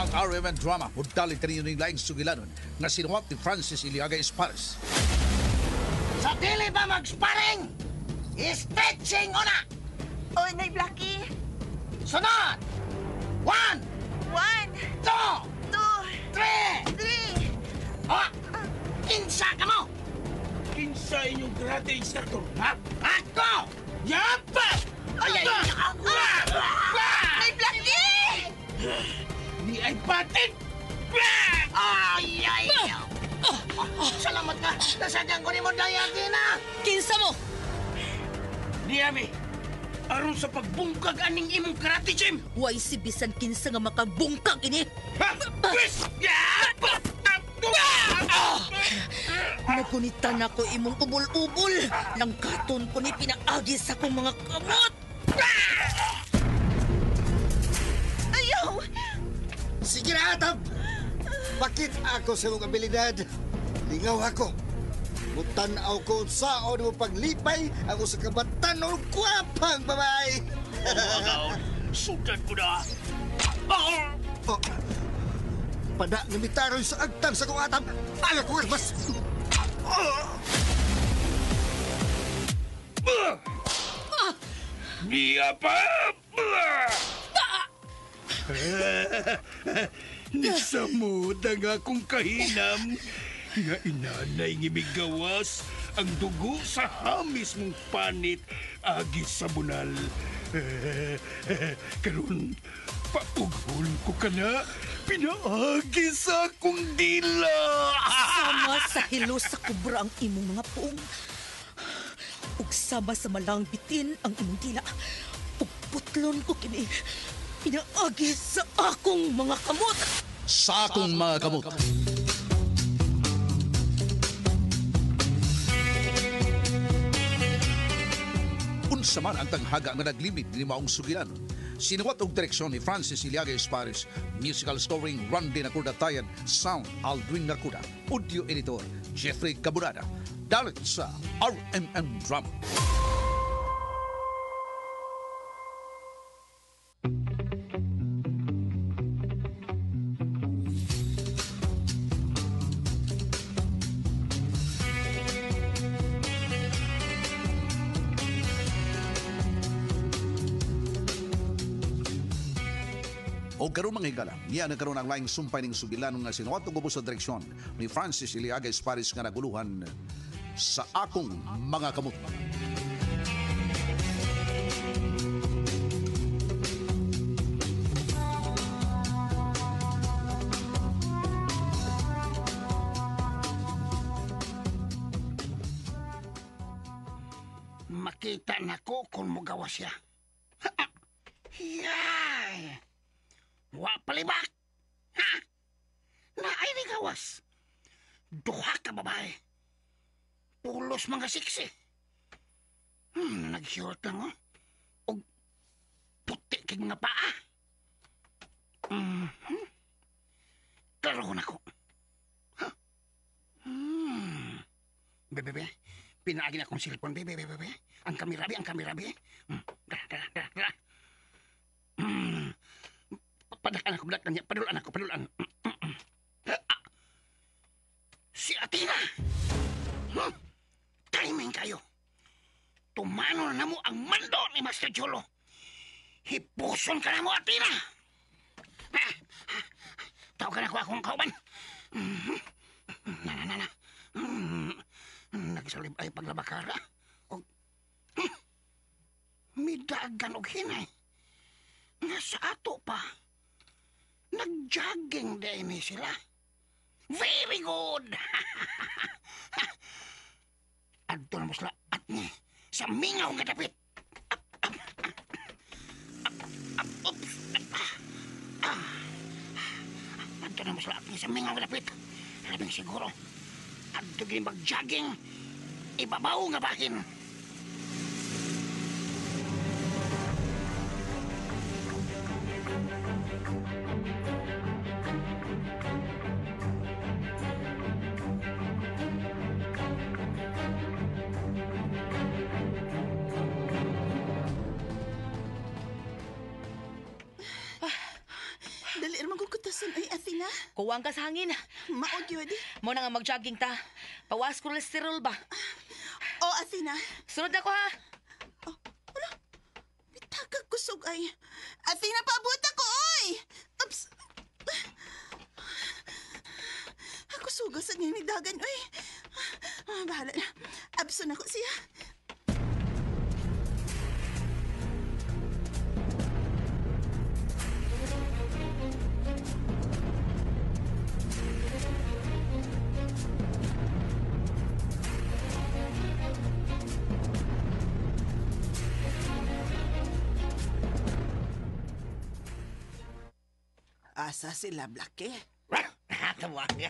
Ang RMN Drama mudali kaninyo ning laing sugilanon nga sinuwat ni Francis Iliaga Espares. Sa dili ba mag-sparring? Stretching una! Oy, Nay Blackie! Sunod! One, 1, two, 2, three! 3! Oh! Kinsa ka mo? Kinsa inyong karate instructor, ha? Ako! Yapa! Ay, ay, ay! Nay Blackie! Ni ay patit! Ay, ay! Salamat ka! Nasadyan ko ni mo, Dayatina! Kinsa mo? Niyami, aron sa pagbungkag aning imong karate gym! Way si bisan kinsa nga makabungkag ini. Ha? Pwes! Yapa! Nagunitan ako imong ubol-ubol. Langkaton ko ni pinaagi sa akong mga kamot. Ayaw! Sige na, Atab! Bakit ako sa imong abilidad? Lingaw ako. Mutanaw ko saon mo paglipay ang usa ka batanon gwapang babae. Sudan ko na! Oh, pada nga mitaroy sa agtang sa kong atab. Aga ko mas. Niya pa! Nisamod ang akong kahinam nga inanay nga migawas ang dugo sa hamis mong panit agi sa bunal. Karon paughol ko ka na, pinaagi sa akong dila. Sama sa hilo sa kubra ang imong mga puong. Ug sama sa malang bitin ang imong dila. Ug putlon ko kini. Pinaagi sa akong mga kamot. Sa akong mga kamot. Unsa man ang tanghaga nga naglimit ni maong sugilanon. Sinuwat og direksyon ni Francis Iliaga Espares, musical scoring Randy Nakuda Tayan, sound Aldrin Nakuda, audio editor Jeffrey Cabunada. Dalit sa RMN Drama. O karon mga higala, niya na karon ang laing sumpay ning sugilanon nga sinuwat og ubos sa direksyon ni Francis Iliaga Espares nga naguluhan sa akong mga kamot. Makita na ko kung mugawa siya. Yay! Wa palibak! Ha? Naay ni gawas. Duha ka babae. Pulos mga siksi. Nag-short lang oh. Og puti kay mga paa. Mhm. Klaro na ko. Ha? Hmm. Bebe, bebe. Pinaagi na akong cellphone, bebe, bebe, bebe. Ang kamera, be, ang kamera, be. Dara, dara, dara, dara. Padakan ako, padakan niya. Padulan ako, padulan. Ah. Si Athena! Timing kayo. Tumano na mo ang mando ni Master Cholo. Hipuson ka na mo, Athena! Tawagan ako akong kauban. Na, na, na, na. Nagsalib ay paglabakara. O, midagan og hinay. Nga sa ato pa. Nag-jogging din ni sila. Very good! Adto na mo sila at ni sa mingaw nga dapit. Up, up, up, up, oops. Adto na mo sila at ni sa mingaw nga dapit. Labing siguro. Adto gini mag-jogging. Ibabaw nga bahin. Dali Lami ra magkukutasan ay Athena. Kuwang ka sa hangin. Mao gyud. Mo na nga mag-jogging ta. Pawas kolesterol ba? O Athena. Sunod na ko ha. Oh, wala. Bitagag kusog ay. Athena, paabot ako oy. Oops. Ako suga sa ninidagan oy. Ah, bahala na. Abson ako siya. Asa sila, Blackie? Tawaga.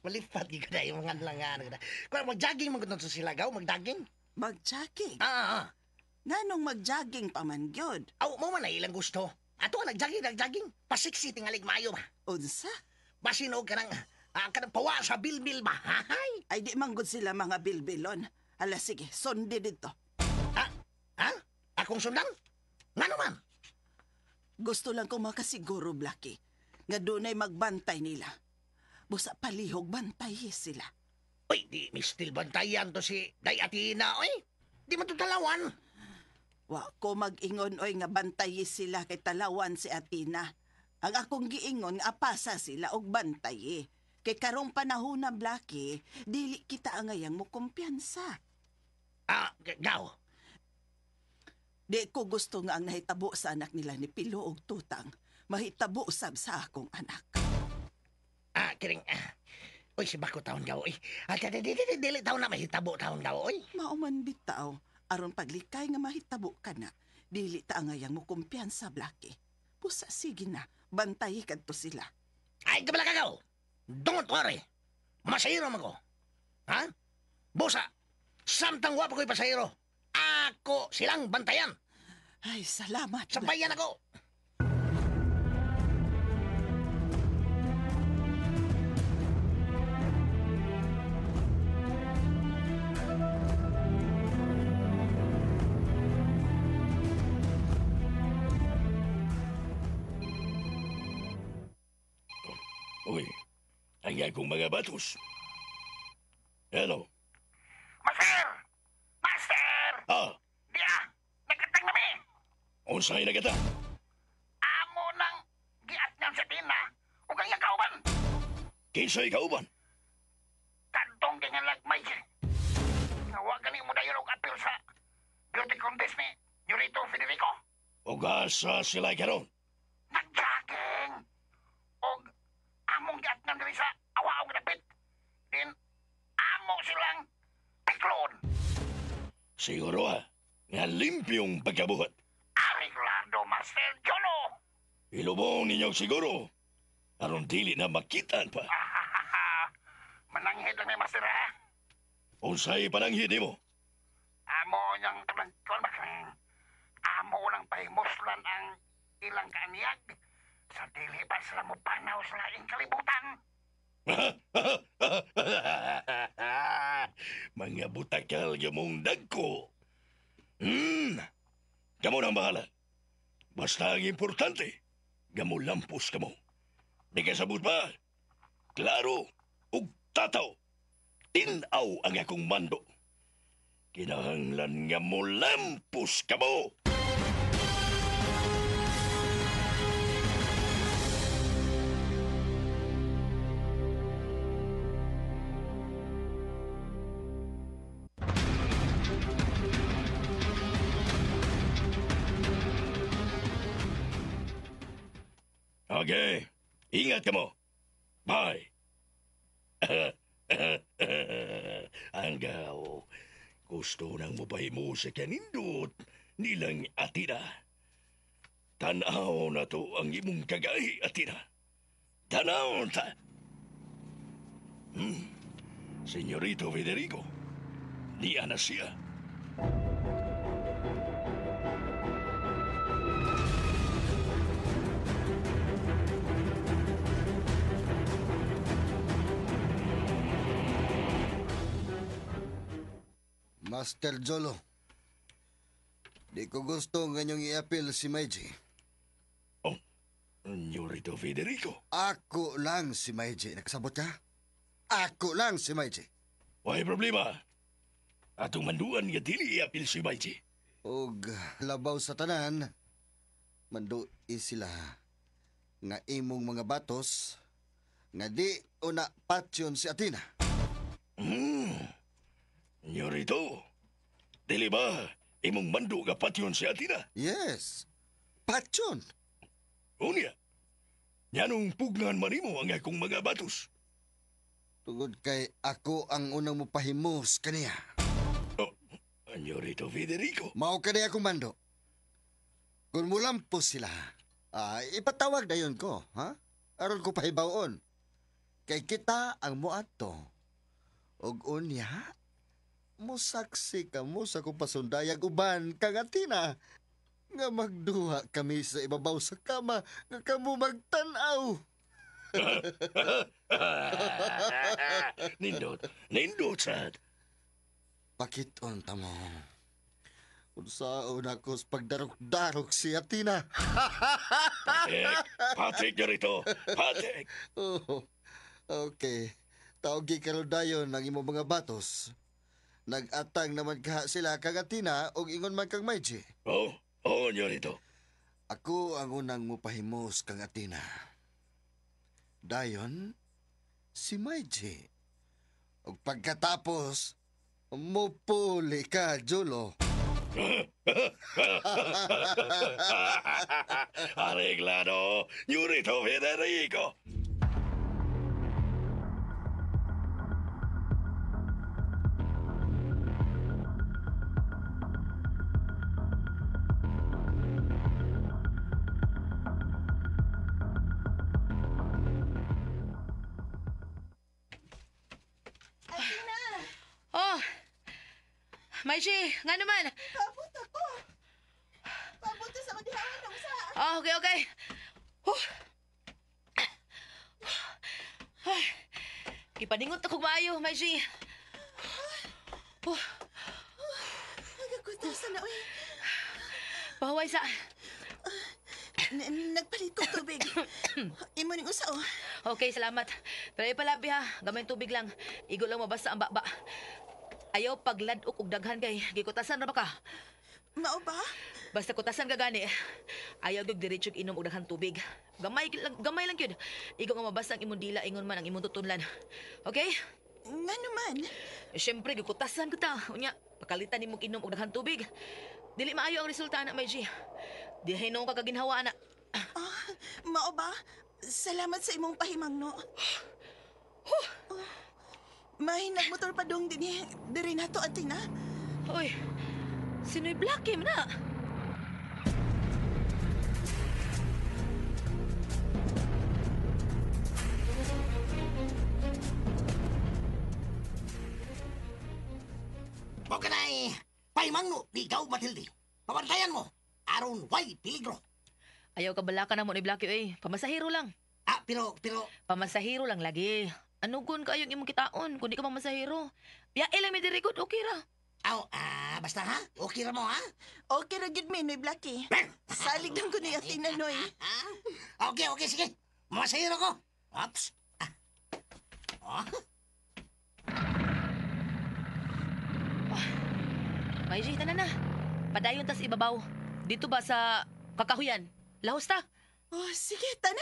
Malipat ko na yung mga langan. Kung mag-jogging man sa silagaw, magdaging. Mag-jogging? Ah. Nganong mag-jogging pa man gyud? Aw, mo man na ilang gusto. Ato ka nag-jogging. Pasiksi tingalig maayo ba? Unsa? Basin og kanang kanang pawa sa bilbil ba? Hay. Ay di man gud sila mga bilbilon. Hala sige, sundi dito. Ha? Ha? Akong sundan? Ngano man? Gusto lang ko makasiguro, Blackie, nga dunay magbantay nila. Busa palihog bantay sila. Uy, di mistil bantayan to si Day Atina, oy. Di man to talawan. Wa ko mag-ingon oy nga bantayi sila kay talawan si Atina. Ang akong giingon nga apasa sila og bantayi. Kay karong panahon na, Blackie, dili kita angayang mo kumpiyansa. Ah, gaw. Di ko gusto nga ang nahitabo sa anak nila ni Pilo og Tutang. Mahitabo usab sa akong anak. Ah, kiring... Uy, si Bako taon gaw, oy. Ah, dili taon na mahitabo taon gaw, oy. Mauman bitaw, aron paglikay nga mahitabo ka na, dili ta angayang mo kumpiyansa, Blackie. Pusa, sige na, bantayi kadto sila. Ay, kabala ka gaw. Don't worry. Masahiro man ko. Ha? Busa, samtang wa pa ko'y pasahero. Ako silang bantayan. Ay, salamat. Sabayan ako. Uy, ang akong mga batos. Hello. Master! Master! Ah! Diya! Nagatang nami! Unsay nagatang? Amo nang giat niyang sa tina ug ang iyang kauban. Kinsay kauban? Kadtong gingalagmay. Nga wa gani mo dayon og apil sa beauty contest ni Nurito Federico. Ug asa sila karon? Nag-jogging! Og among giat niyang diri sa awaong dapit. Din amo silang piklon. Siguro ha, nga limpyong pagkabuhat. Arreglado, Master Jolo! Ilubong ninyo siguro. Aron dili na makitaan pa. Mananghid lang ni Master ha. Unsay pananghid nimo? Amo niyang kanang ba amo lang pahimuslan ang ilang kaanyag sa dili pa sila mo panaw sa laing kalibutan. Mga butakal gamong dagko. Kamo nang bahala. Basta ang importante, gamo lampos kamo. Di ka sabot ba? Klaro, ug tataw. Tinaw ang akong mando. Kinahanglan nga mo lampos kamo. Okay, ingat ka mo. Bye. Ang gaw, gusto nang mupahimo sa kanindot nilang Atina. Tanaw na to ang imong kagahi, Atina. Tanaw ta. Senyorito Federico, niya na siya. Master Jolo, di ko gusto nganyong i-appeal si Maiji. Oh, Nyorito Federico. Ako lang si Maiji. Nakasabot ka? Ako lang si Maiji. Way problema. Atong manduan nga dili iapil si Maiji. Og labaw sa tanan, mandui sila nga imong mga batos nga di una patyon si Athena. Nyorito, dili ba imong mando nga patyon si Athena? Yes, patyon. Unya, nyanong pugnan manimo ang akong mga batos? Tungod kay ako ang unang mupahimos kaniya. Oh, Nyorito Federico. Mao kani akong mando. Kung mulampos sila, ipatawag na yun ko, ha? Aron ko pahibawon. Kay kita ang muadto. Og unya, musaksi ka mo sa kong pasundayag uban kang Athena. Nga magduha kami sa ibabaw sa kama nga kamo magtan-aw. Nindot, nindot sad. Pakiton ta mo. Unsaon ako sa pagdarok-darok si Athena. Patik, Patik Nyorito, Patik. Oh, okay. Tawag karon dayon ang imong mga batos. Nag-atang naman ka sila kang Athena og ingon man kang Maiji. Oh, oh, Nyorito. Ako ang unang mupahimos kang Athena. Dayon, si Maiji. Og pagkatapos, mupuli ka, Julo. Arreglado, Nyorito Federico. Oh, Maichi, nga naman. Paabot ako. Paabot sa madihawan ng usa. Oh, okay, okay. Huh. Ay, gipaningot ako maayo, Maichi. Huh. Nagakutasan na, uy. Pahuway sa... Nagpalit ko tubig. Imo ning usa, oh. Okay, salamat. Pero ipalabi ha, gamay tubig lang. Igo lang mabasa ang baba. Ayaw pagladok og daghan kay gikutasan ra ba ka? Mao ba? Basta kutasan ka gani. Ayaw gyud diretso inom og daghan tubig. Gamay lang, gamay lang gyud. Igo nga mabasa ang imong dila ingon man ang imong tutunlan. Okay? Nga naman. Eh, syempre gikutasan kita. Unya, pakalitan nimo inom og daghan tubig. Dili maayo ang resulta ana, May G. Di hinuon ka kaginhawa ana. Ah, mao ba? Salamat sa imong pahimangno. Oh. May nagmotor pa dong dinhi. Diri nato Athena. Uy, sino'y Blackie man na? O ka na eh, paimangno, di ikaw, Matilde. Pabantayan mo, aron way peligro. Ayaw ka balaka na mo ni Blackie, oy. Pamasahiro lang. Ah, pero... Pamasahiro lang lagi. Anugon kayong imong kitaon kung di ka pamasahiro. Biyae lang mi diri gud, okay ra. Aw, basta ha? Okay ra mo ha? Okay ra gyud mi, Noy Blackie. Salig lang ko ni Athena, Noy. Okay, okay, sige. Masahiro ko. Ops. Ah. Oh. May G, tanan na. Padayon tas ibabaw. Dito ba sa kakahuyan? Lahos ta. Oh, sige, tana.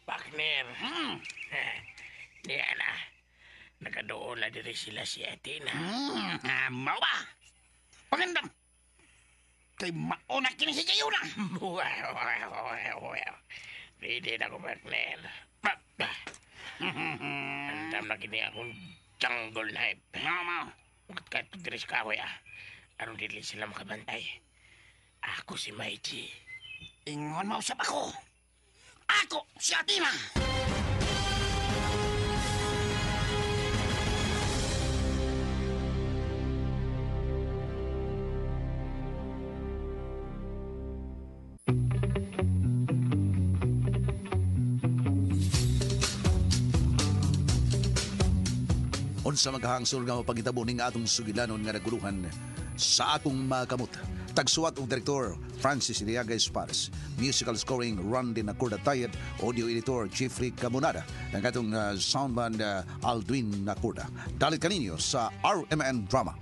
Partner. Niya na. Nakadoon na diri sila si Athena. Mao ba? Pagandam. Kay mauna kini si Kayuna. Well, ready na ko, partner. Andam na kini akong jungle knife. Mao, mao. Kahit diri sa kahoy, ah. Aron dili sila makabantay. Ako si Maichi. Ingon mausap ako. Ako si Athena. Unsa maghangsol nga mapangitabo ning atong sugilanon nga naguluhan sa akong mga kamot. Tagsuwat og direktor Francis Iliaga Espares. Musical scoring Randy Nacorda Tayed, audio editor Jeffrey Camonada, ang atong soundman Aldwin Nacorda. Dalit kaninyo sa RMN Drama.